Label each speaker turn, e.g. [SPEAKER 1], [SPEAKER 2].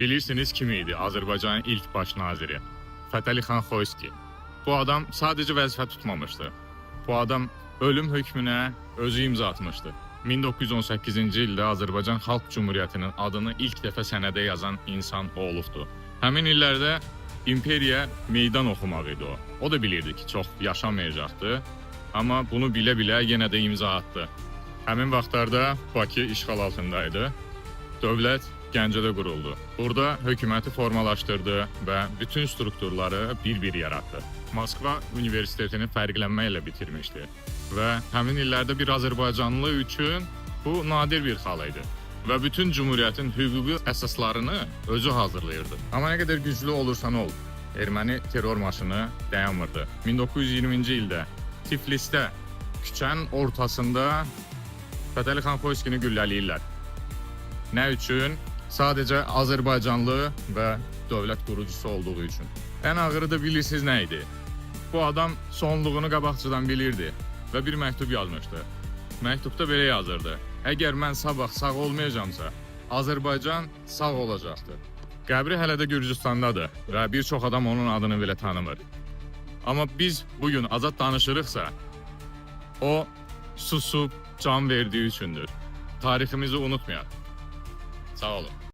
[SPEAKER 1] Bilirsiniz kim idi Azərbaycanın ilk baş naziri? Fətəli xan Xoyski. Bu adam sadəcə vəzifə tutmamışdı. Bu adam ölüm hökmünə özü imza atmışdı. 1918-ci ildə Azərbaycan Xalq Cümhuriyyətinin adını ilk dəfə sənədə yazan insan o olubdu. Həmin illərdə imperiya meydan oxumaq idi o. O da bilirdi ki, çox yaşamayacaqdı. Amma bunu bilə-bilə yenə də imza atdı. Həmin vaxtlarda Bakı işğal altındaydı. Dövlət Gəncədə quruldu. Burada hökuməti formalaşdırdı və bütün strukturları bir-bir yaratdı. Moskva Universitetini fərqlənmə ilə bitirmişdi və həmin illərdə bir azərbaycanlı üçün bu nadir bir hal idi və bütün cümhuriyyətin hüquqi əsaslarını özü hazırlayırdı. Amma nə qədər güclü olursan ol, erməni terror maşını dayanmırdı. 1920-ci ildə Tiflisdə küçənin ortasında Fətəli xan Xoyskini güllələyirlər. Nə üçün? Sadəcə Azərbaycanlı və dövlət qurucusu olduğu üçün. Ən ağırı da bilirsiniz nə idi? Bu adam sonluğunu qabaqcadan bilirdi və bir məktub yazmışdı. Məktubda belə yazırdı: Əgər mən sabah sağ olmayacamsa, Azərbaycan sağ olacaqdır. Qəbri hələ də Gürcüstandadır və bir çox adam onun adını belə tanımır. Amma biz bu gün azad danışırıqsa, o susub can verdiyi üçündür. Tariximizi unutmayaq. Sağ olun.